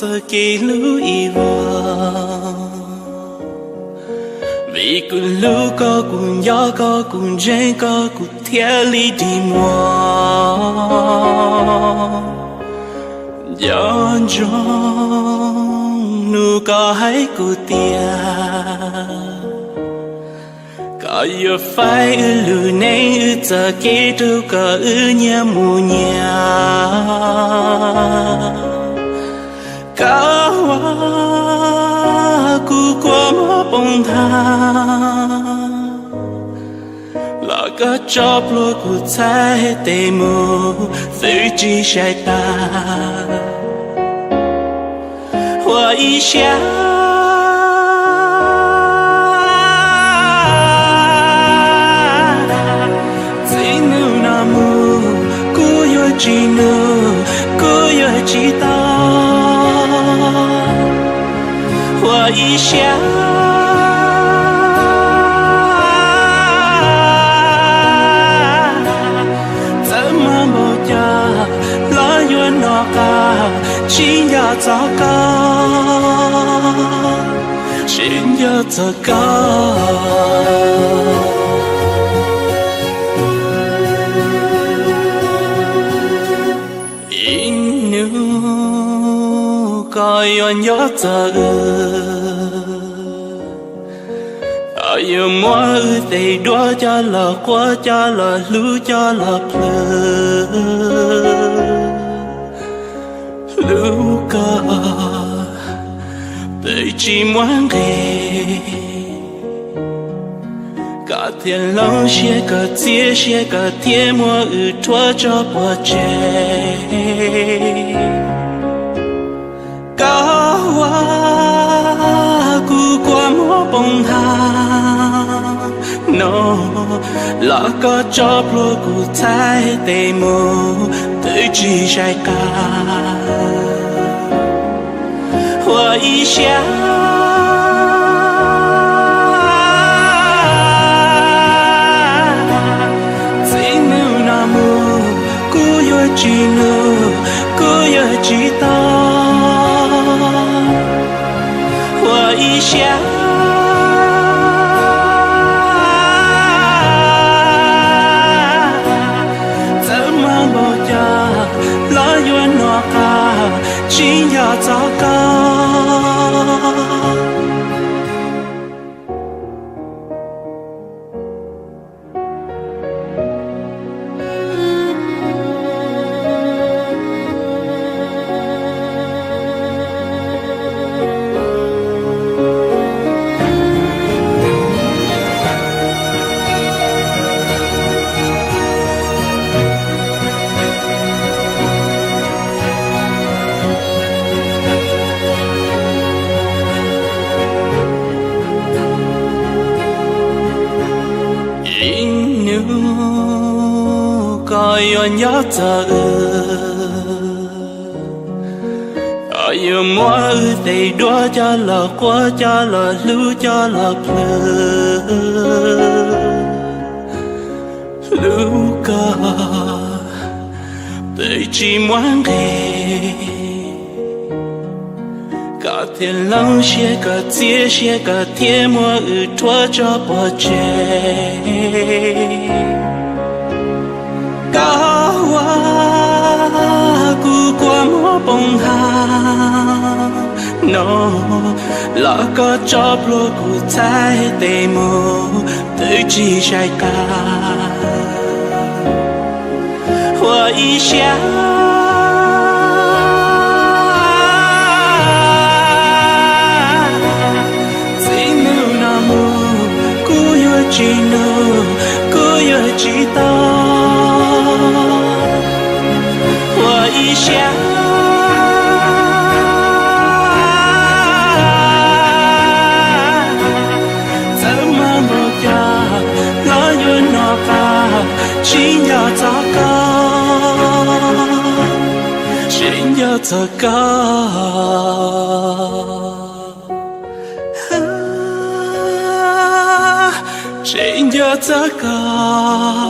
txoj kev hlub ib vuag. Vim kuv hlub koj, kuv nco koj, kuv ntseeg koj, kuv thiaj li dig muag. Nco ntsoov nub koj hais kuv tias koj yuav faib wb lub neej, wb txoj kev rau koj wb nyias mus nyias. Koj ua kuv kua muag poob nthav, los koj tso plhuav kuv txhais tes mus, twb tsis sai tas. Ua ib siab txij hnub no mus, kuv yuav tsis nug, kuv yuav tsis tau. Ua ib siab txawm mob npaum cas los yuav nco qab, tsis nco txog koj, tsis nco txog koj. Ib hnub koj yuav nco txog wb, koj yuav muab wb tej duab coj los quaj, coj los hlub, coj los plhws. Hlub koj twb tsis muaj nqis, koj thiaj hloov siab, koj txiav siab, koj thiaj muab wb rhuav tso pov tseg. Koj ua kuv kua muag poob nthav no, los koj tso plhuav kuv txhais tes mus, twb tsis sai qab. Ua ib siab txij hnub no mus, kuv yuav tsis nug, kuv yuav tsis tau. Ua ib siab txawm mob npaum cas los yuav nco qab, tsis nco txog koj. Ib hnub koj yuav nco txog wb, koj yuav muab wb tej duab coj los quaj, coj los hlub, coj los plhws. Hlub koj twb tsis muaj nqis, koj thiaj hloov siab, koj txiav siab, koj thiaj muab wb rhuav tso pov tseg. Koj ua kuv kua muag poob nthav no, los koj tso plhuav kuv txhais tes mus, twb tsis sai qab. Ua ib siab txij hnub no mus, kuv yuav tsis nug, kuv yuav tsis tau. Ua ib siab txawm mob npaum cas los yuav nco qab, tsis nco txog koj, tsis nco txog koj, tsis nco txog koj.